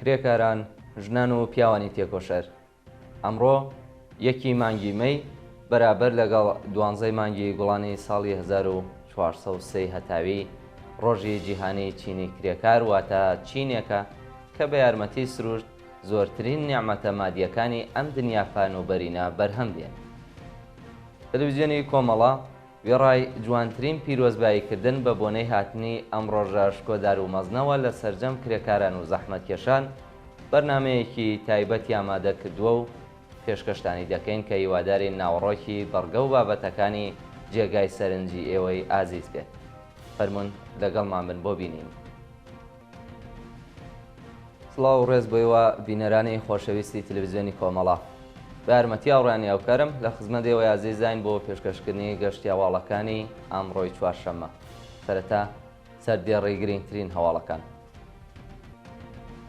کرێکاران، ژنان و پیاوانی تێکۆشەر. ئەمڕۆ یەکی مانگی مەی بەرابەر لەگەڵ دوانزەی مانگی گوڵانی ساڵی 1403 هەتاوی، ڕۆژی جیهانی چینی کرێکار واتە چینێکە کە بە یارمەتی سروشت زۆرترین نیعمەتە مادییەکانی ئەم دنیا پان و بەرینە بەرهەم دێنێ. تەلەڤیزیۆنی کۆمەڵە وێڕای جوانترین پیرۆزبایی کردن بە بۆنەی هاتنی ئەم ڕۆژە شکۆدار و مەزنەوە لە سەرجەم کرێکاران و زەحمەتکێشان بەرنامەیەکی تایبەتی ئامادە کردووە و پێشکەشتانی دەکەین کە هیوادارین ناوەڕۆکی بڕگە و بابەتەکانی جێگای سەرنجی ئێوەی ئازیز بێت. فەرموون لەگەڵمان بن بۆ بینینی. سڵاو و ڕێز بۆ ئێوە بینەرانی خۆشەویستی تلویزیۆنی کۆمەڵە. بە یارمەتی هاوڕێیانی هاوکارم لە خزمەت ئێوەی ئازیزاین بۆ پێشکەشکردنی گەشتی هەواڵەکانی ئەمڕۆی چوارشەممە. سەرەتا سەردێڕی گرینگترین هەواڵەکان.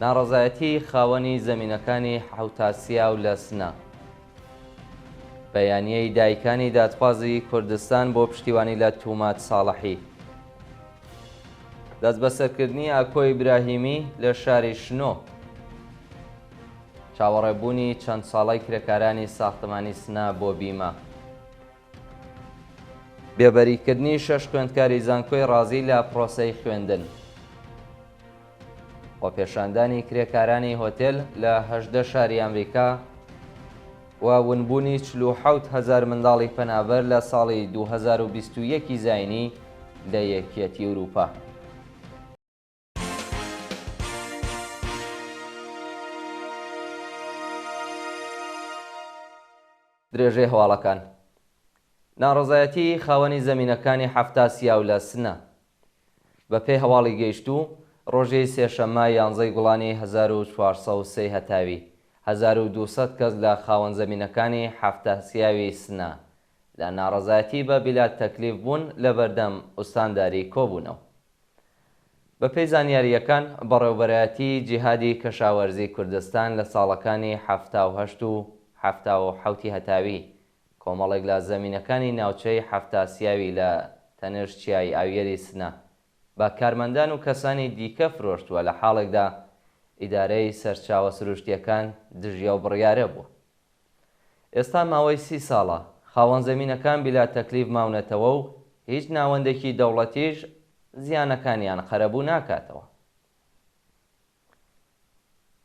ناڕەزایەتی خاوەنی زەمینەکانی حەوتاسیاو لە سنە. بەیانیەی دایکانی دادخوازی کوردستان بۆ پشتیوانی لە توماج ساڵحی. دەستبەسەرکردنی ئاکۆ ئیبراهیمی لە شاری شنۆ. چاوەڕێبوونی چەند ساڵەی کرێکارانی ساختمانی سنە بۆ بیمە. بێبەریکردنی شەش خوێندکاری زانکۆی ڕازی لە پرۆسەی خوێندن. خۆپێشاندانی کرێکارانی هۆتێل لە 18 شاری ئەمریکا و ونبوونی 47 هەزار منداڵی پەنابەر لە ساڵی 2021 زاینی لە یەکیەتی ئورووپا. درێژەی هەواڵەکان. ناڕەزایەتیی خاوەنی زەمینەکانی حەفتاسیاو لە سنە. بە پێی هەواڵی گەیشتوو، ڕۆژی سێشەممە یانزەی گوڵانی 1403 هەتاوی، 1200 کەس لە خاوەن زەمینەکانی حەفتاسیاوی سنە لە ناڕەزایەتی بە بیلاتەکلیف بوون لە بەردەم ئوستانداری کۆبوونەوە. بەپێی زانیارییەکان، بەڕێوەبەرایەتیی جیهادی کەشاوەرزی کوردستان لە ساڵەکانی 78 و 77 ی هەتاوی، کۆمەڵێک لە زەمینەکانی ناوچەی حەفتاسیاوی لە تەنشت چیای ئاویەری سنە بە کارمەندان و کەسانی دیکە فرۆشتووە لە حاڵێکدا ئیدارەی سەرچاوە سروشتییەکان دژی ئەو بڕیارە بووە. ئێستا ماوەی سی ساڵە خاوەن زەمینەکان بیلا تەکلیف ماونەتەوە و هیچ ناوەندێکی دەوڵەتیش زیانەکانیان قەرەبوو ناکاتەوە.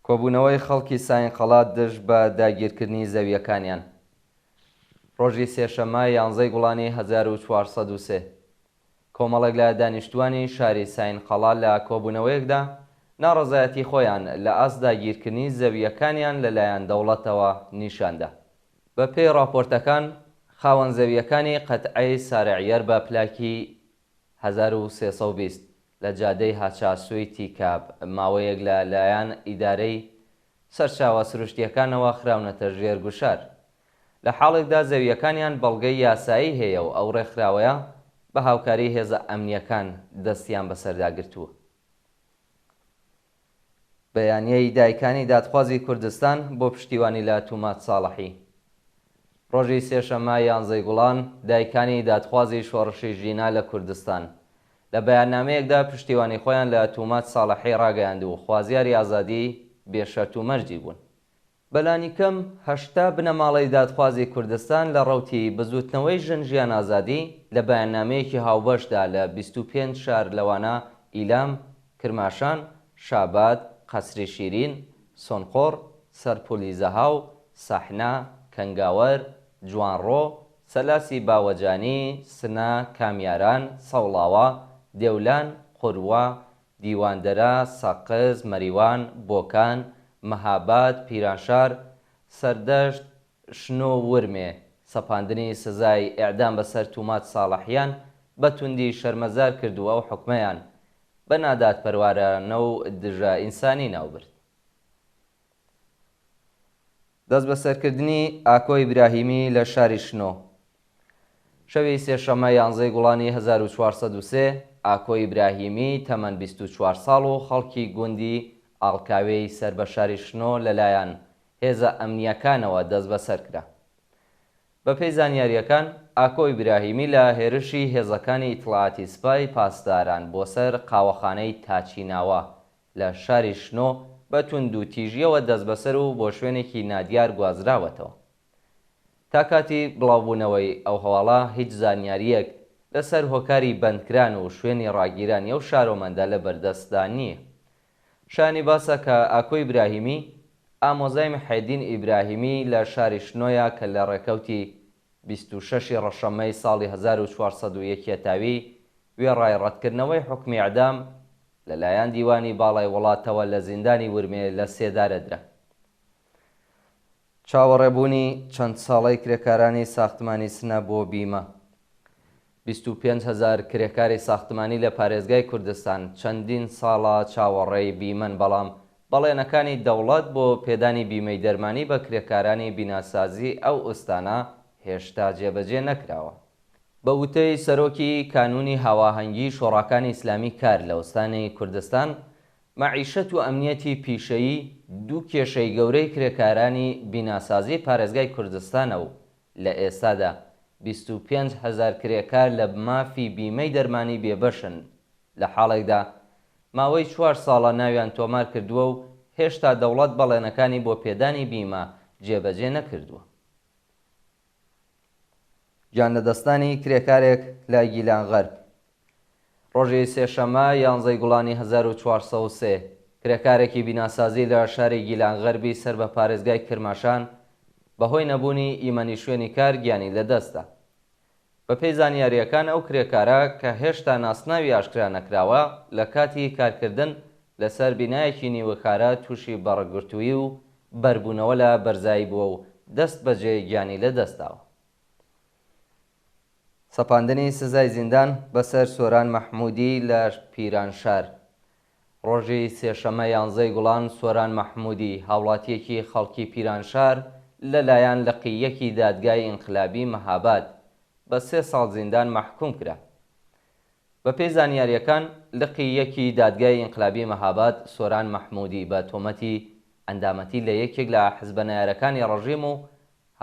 کۆبوونەوەی خەڵکی ساینقەڵا دژ بە داگیرکردنی زەوییەکانیان ڕۆژی سێشەممە یانزەی گوڵانی 1403 کۆمەڵێک لە دانیشتووانی شاری ساین قەڵا لە کۆبوونەوەیەکدا ناڕەزایەتی خۆیان لە ئاست داگیرکردنی زەوییەکانیان لە لایەن دەوڵەتەوە نیشان دا. بە پێی ڕاپۆرتەکان، خاوەن زەوییەکانی قەتعەی سارعیەر بە پلاکی 1320 لە جادەی هاچاسوی تیکاب ماوەیەک لە لایەن ئیدارەی سەرچاوە سروشتییەکانەوە خراونەتە ژێر گوشار. لە حاڵێکدا زەوییەکانیان بەڵگەی یاسایی هەیە و ئەو ڕێکخراوەیە بە هاوکاری هێزە ئەمنییەکان دەستیان بەسەردا گرتووە. بەیانیەی دایکانی دادخوازی کوردستان بۆ پشتیوانی لە توماج ساڵحی. ڕۆژی سێشەممە یانزەی گوڵان، دایکانی دادخوازی شۆڕشی ژینا لە کوردستان لە بەیاننامەیەکدا پشتیوانی خۆیان لە توماج ساڵحی ڕاگەیاند و خوازیاری ئازادیی بێ شەرت و مەرجی بوون. بەلانیکەم 80 بنەماڵەی دادخوازی کوردستان لە ڕەوتی بزووتنەوەی ژن ژیان ئازادی لە بەیاننامەیەکی هاوبەشدا لە 25 شار لەوانە ئیلام، کرماشان، شاباد، قەسری شیرین، سۆنقۆڕ، سەرپولی زەهاو، سەحنە، کەنگاوەر، جوانڕۆ، سەلاسی باوەجانی، سنە، کامیاران، سەوڵاوا، دێولان، قوروە، دیواندەرە، سەقز، مەریوان، بۆکان، مەهاباد، پیرانشار، سەردەشت، شنۆ و ورمێ، سەپاندنی سزای ئێعدام بەسەر تووماج ساڵحیان بە توندی شەرمەزار کرد و ئەو حوکمەیان بە نادادپەروارانە و دژە ئینسانی ناوبرد. دەستبەسەرکردنی ئاکۆ ئیبراهیمی لە شاری شنۆ شەوی سێشەممە یانزەی گوڵانی 1403، ئاکۆ ئیبراهیمی تەمەن 24 ساڵ و خەڵکی گوندی ئاڵکاوێی سەر بە شاری شنۆ لەلایەن هێزە ئەمنییەکانەوە دەستبەسەر کرا. بەپێی زانیارییەکان، ئاکۆ ئیبراهیمی لە هێرشی هێزەکانی ئیتڵاعاتی سپای پاسداران بۆ سەر قاوەخانەی تاچیناوا لە شاری شنۆ بە توندوتیژییەوە دەستبەسەر و بۆ شوێنێکی نادیار گوازراوەتەوە. تا کاتی بڵاوبوونەوەی ئەو هەواڵە هیچ زانیارییەک لەسەر هۆکاری بەندکران و شوێنی ڕاگیرانی ئەو شارۆمەندە لە بەردەستدا نییە. شایانی باسە کە ئاکۆ ئیبراهیمی، ئامۆزای محێدین ئیبراهیمی لە شاری شنۆیە کە لە ڕێکەوتی 26 ی ڕەشەممەی ساڵی 1401 هەتاوی وێڕای ڕەتکردنەوەی حوکمی ئێعدام لە لایەن دیوانی باڵای وڵاتەوە لە زیندانی ورمێ لە سێدارە درا. چاوەڕێبوونی چەند ساڵەی کرێکارانی ساختمانی سنە بۆ بیمە. 25 هەزار کرێکاری ساختمانی لە پارێزگای کوردستان چەندین ساڵە چاوەڕێی بیمەن، بەڵام بەڵێنەکانی دەوڵەت بۆ پێدانی بیمەی دەرمانی بە کرێکارانی بیناسازی ئەو ئوستانە هێشتا جێبەجێ نەکراوە. بە وتەی سەرۆکی کانوونی هاواهەنگیی شۆڕاکانی ئیسلامی کار لە ئوستانی کوردستان، مەعیشەت و ئەمنیەتی پیشەیی دوو کێشەی گەورەی کرێکارانی بیناسازی پارێزگای کوردستانە و لە ئێستادا 25 هەزار کرێکار لە مافی بیمەی دەرمانی بێبەشن لە حاڵێکدا ماوەی چوار ساڵە ناویان تۆمار کردووە و هێشتا دەوڵەت بەڵێنەکانی بۆ پێدانی بیمە جێبەجێ نەکردووە. گیانلەدەستدانی کرێکارێک لە گیلانغەرب ڕۆژی سێشەممە یانزەی گوڵانی 1403، کرێکارێکی بیناسازی لە شاری گیلانغەربی سەر بە پارێزگای کرماشان بەهۆی نەبوونی ئیمەنی شوێنی کار گیانی لەدەستدا. بەپێی زانیارییەکان ئەو کرێکارە کە هێشتا ناسناوی ئاشکرا نەکراوە لە کاتی کارکردن لەسەر بینایەکی نیوەکارە تووشی بەڕگرتوویی و بەربوونەوە لە بەرزایی بووە و دەست بەجێ گیانی لەدەستداوە. سەپاندنی سزای زیندان بەسەر سۆران مەحموودی لە پیرانشار ڕۆژی سێشەممە یانزەی گوڵان سۆران مەحموودی، هاوڵاتییەکی خەڵکی پیرانشار لەلایەن لقی یەکی دادگای ئینقلابی مەهاباد بە سێ ساڵ زیندان مەحکووم کرا. بەپێی زانیارییەکان، لقی یەکی دادگای ئینقلابی مەهاباد سۆران مەحموودی بە تۆمەتی ئەندامەتی لە یەکێک لە حزبە نەیارەکانی ڕژیم و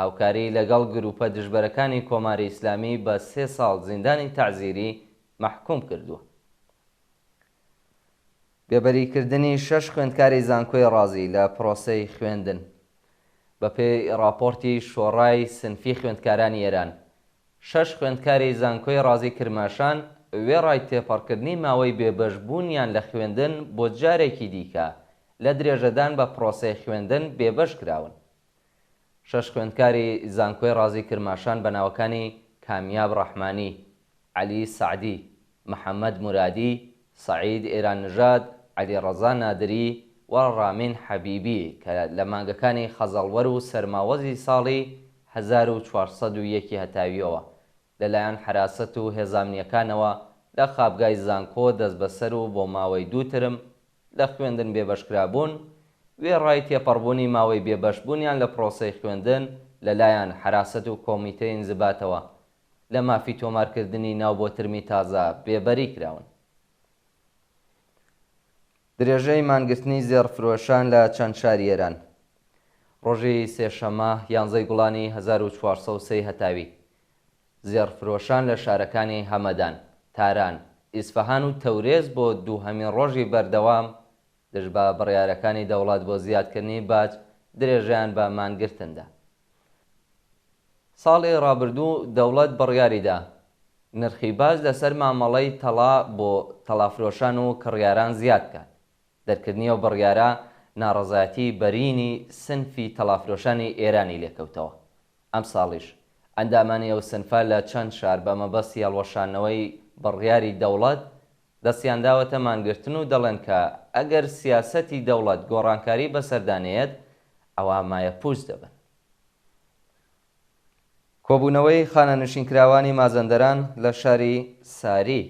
هاوکاری لەگەڵ گرووپە دژبەرەکانی کۆماری ئیسلامی بە سێ ساڵ زیندانی تەعزیری مەحکووم کردووە. بێبەریکردنی شەش خوێندکاری زانکۆی ڕازی لە پرۆسەی خوێندن بەپێی ڕاپۆرتی شۆڕای سنفی خوێندکارانی ئێران، شەش خوێندکاری زانکۆی ڕازی کرماشان وێڕای تێپەڕکردنی ماوەی بێبەشبوونیان لە خوێندن بۆ جارێکی دیکە لە درێژەدان بە پرۆسەی خوێندن بێبەش کراون. شەش خوێندکاری زانکۆی ڕازی کرماشان بە ناوەکانی کامیاب ڕەحمانی، عەلی سەعدی، محەمەد مورادی، سەعید ئێراننژاد، عەلیڕەزا نادری و ڕامین حەبیبی کە لە مانگەکانی خەزەڵوەر و سەرماوەزی ساڵی 1401 ی هەتاوییەوە لەلایەن حەراسەت و هێزامنییەکانەوە لە خابگای زانکۆ دەستبەسەر و بۆ ماوەی دوو ترم لە خوێندن بێبەشکرابوون، وێڕای تێپەڕبوونی ماوەی بێبەشبوونیان لە پرۆسەی خوێندن لەلایەن حەراسەت و کۆمیتەی ئینزباتەوە لە مافی تۆمارکردنی ناو بۆ ترمی تازە بێبەری کراون. درێژەی مانگرتنی زێڕفرۆشان لە چەند شاری ئێران ڕۆژی سێشەممە یانزەی گوڵانی 1403 هەتاوی زێڕفرۆشان لە شارەکانی هەمەدان، تاران، ئیسفەهان و تەورێز بۆ دووهەمین ڕۆژی بەردەوام دژ بە بڕیارەکانی دەوڵەت بۆ زیادکردنی باج درێژەیان بە مانگرتن دا. ساڵی ڕابردوو دەوڵەت بڕیاریدا نرخی باج لەسەر مامەڵەی تەڵا بۆ تەڵافرۆشان و کڕیاران زیاد بکات. دەرکردنی ئەو بڕیارە ناڕەزایەتی بەرینی سنفی تەڵافرۆشانی ئێرانی لێکەوتەوە. ئەمساڵیش ئەندامانی ئەو سنفە لە چەند شار بە مەبەستی هەڵوەشاندنەوەی بڕیاری دەوڵەت دەستیان داوەتە مانگرتن و دەڵێن کە ئەگەر سیاسەتی دەوڵەت گۆڕانکاری بەسەردا نەیەت ئەوا مایەپووچ دەبن. کۆبوونەوەی خانەنشینکراوانی مازەندەران لە شاری ساری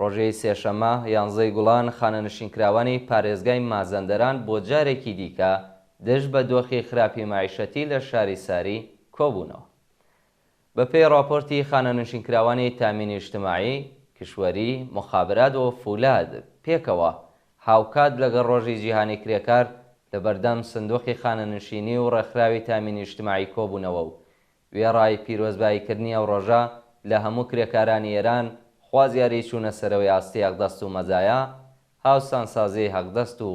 ڕۆژی سێشەممە یانزەی گوڵان خانەنشینکراوانی پارێزگای مازەندەران بۆ جارێکی دیکە دژ بە دۆخی خراپی مەعیشەتی لە شاری ساری کۆبوونەوە. بەپێی ڕاپۆرتی خانەنشینکراوانی تامین اجتماعی، کشوەری، مخابرات و فولاد پێکەوە هاوکات لەگەڵ ڕۆژی جیهانی کرێکار لە بەردەم سندوقی خانەنشینی و ڕێکخراوی تامین اجتماعی کۆبوونەوە و وێڕای پیرۆزباییکردنی ئەو ڕۆژە لە هەموو کرێکارانی ئێران خوازیاری چوونە سەرەوەی ئاستی هەقدەست و مەزایا، هاوسانسازیی هەقدەست و.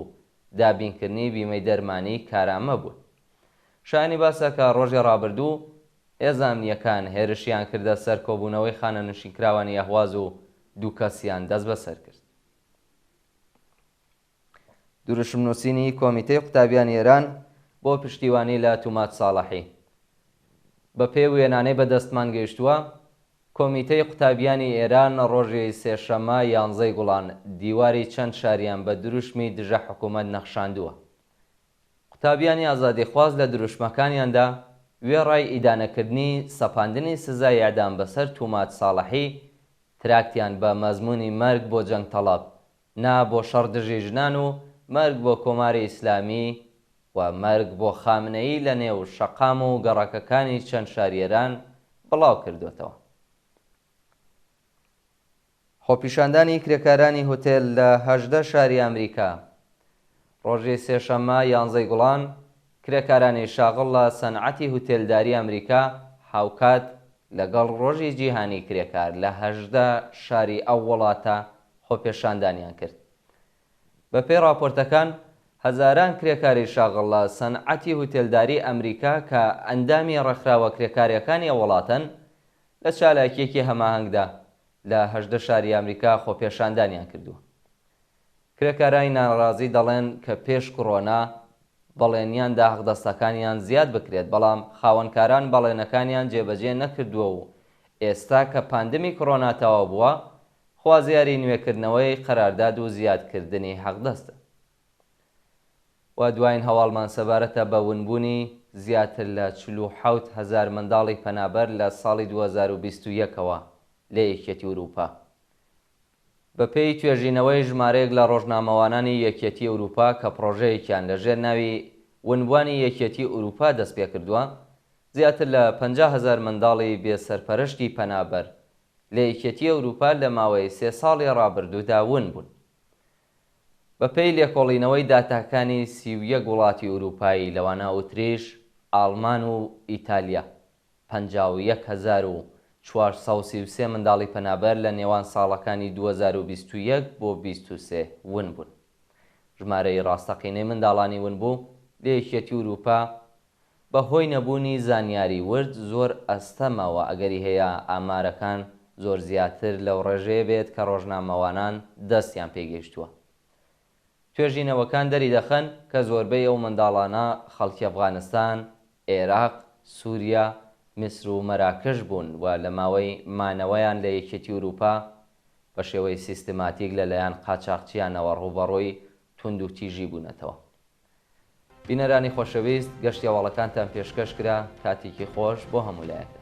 دابینکردنی بیمەی دەرمانی کارامە بوون. شایانی باسە کە ڕۆژی ڕابردوو هێزە ئەمنییەکان هێرشیان کردە سەر کۆبوونەوەی خانەنشینکراوانی ئەهواز و دوو کەسیان دەستبەسەر کرد. دروشم نووسینی کۆمیتەی قوتابیانی ئێران بۆ پشتیوانی لە توماج ساڵحی. بە پێی وێنانەی بە دەستمان گەیشتووە، کۆمیتەی قوتابیانی ئێران ڕۆژی سێشەممە یانزەی گوڵان دیواری چەند شاریان بە دروشمی دژە حکوومەت نەخشاندووە. قوتابیانی ئازادیخواز لە دروشمەکانیاندا وێڕای ئیدانەکردنی سەپاندنی سزای ئێعدام بەسەر توماج ساڵحی، تراکتیان بە مەزموونی مەرگ بۆ جەنگتەڵەب، نا بۆ شەڕ دژی ژنان و مەرگ بۆ کۆماری ئیسلامی و مەرگ بۆ خامنەیی لە نێو شەقام و گەڕەکەکانی چەند شاری ئێران بڵاو کردۆتەوە. خۆپیشاندانی کرێکارانی هوتێل لە 18 شاری ئەمریکا ڕۆژی سێشەممە یانزەی گوڵان کرێکارانی شاغڵ لە سەنعەتی هوتێلداری ئەمریکا هاوکات لەگەڵ ڕۆژی جیهانی کرێکار لە 18 شاری ئەو وڵاتە خۆپێشاندانیان کرد. بەپێی ڕاپۆرتەکان، هەزاران کرێکاری شاغڵ لە سەنعەتی هوتێلداری ئەمریکا کە ئەندامی ڕێکخراوە کرێکارییەکانی ئەو وڵاتەن، لە چالاکییەکی هەماهەنگدا لە 18 شاری ئەمریکا خۆپێشاندانیان کردووە. کرێکارانی ناڕازی دەڵێن کە پێش کڕۆنا بەڵێنیان دا حەقدەستەکانیان زیاد بکرێت، بەڵام خاوەنکاران بەڵێنەکانیان جێبەجێ نەکردووە و ئێستا کە پاندمی کڕۆنا تەواو بووە، خوازیاری نوێکردنەوەی قەرارداد و زیادکردنی حەقدەستن. و دواین هەواڵمان سەبارەتە بە ونبوونی زیاتر لە 47 هەزار منداڵی پەنابەر لە ساڵی 2021 ەوە لە یەکیەتی ئورووپا. بەپێی توێژینەوەی ژمارەیەک لە ڕۆژنامەوانانی یەکیەتی ئەوروپا کە پڕۆژەیەکیان لە ژێر ناوی ونبوانی یەکیەتی ئوروپا دەستپێکردووە، زیاتر لە 50 هەزار منداڵی بێ سەرپەرشتی پەنابەر لە یەکیەتی ئەوروپا لە ماوەی سێ ساڵی ڕابردوودا ون بوون. بەپێی لێکۆڵینەوەی داتاکانی 31 وڵاتی ئوروپایی لەوانە ئوتریش، ئاڵمان و ئیتالیا، 51,433 منداڵی پەنابەر لە نێوان ساڵەکانی 2021 بۆ 23 ون بوون. ژمارەی ڕاستەقینەی منداڵانی ونبوو لە یەکیەتی ئوروپا بە هۆی نەبوونی زانیاری ورد زۆر ئەستەمە و ئەگەری هەیە ئامارەکان زۆر زیاتر لەو ڕێژەیە بێت کە ڕۆژنامەوانان دەستیان پێ گەیشتووە. توێژینەوەکان دەریدەخەن کە زۆربەی ئەو منداڵانە خەڵکی ئەفغانستان، ئێراق، سوریا، میسر و مەراکش بوون و لە ماوەی مانەوەیان لە یەکێتی ئوروپا بە شێوەی سیستماتیک لەلایەن قاچاخچیانەوە ڕووبەڕووی توندوتیژی بوونەتەوە. بینەرانی خۆشەویست گەشتی هەواڵەکانتان پێشکەش کرا، کاتێکی خۆش بۆ هەموو لایەکتان.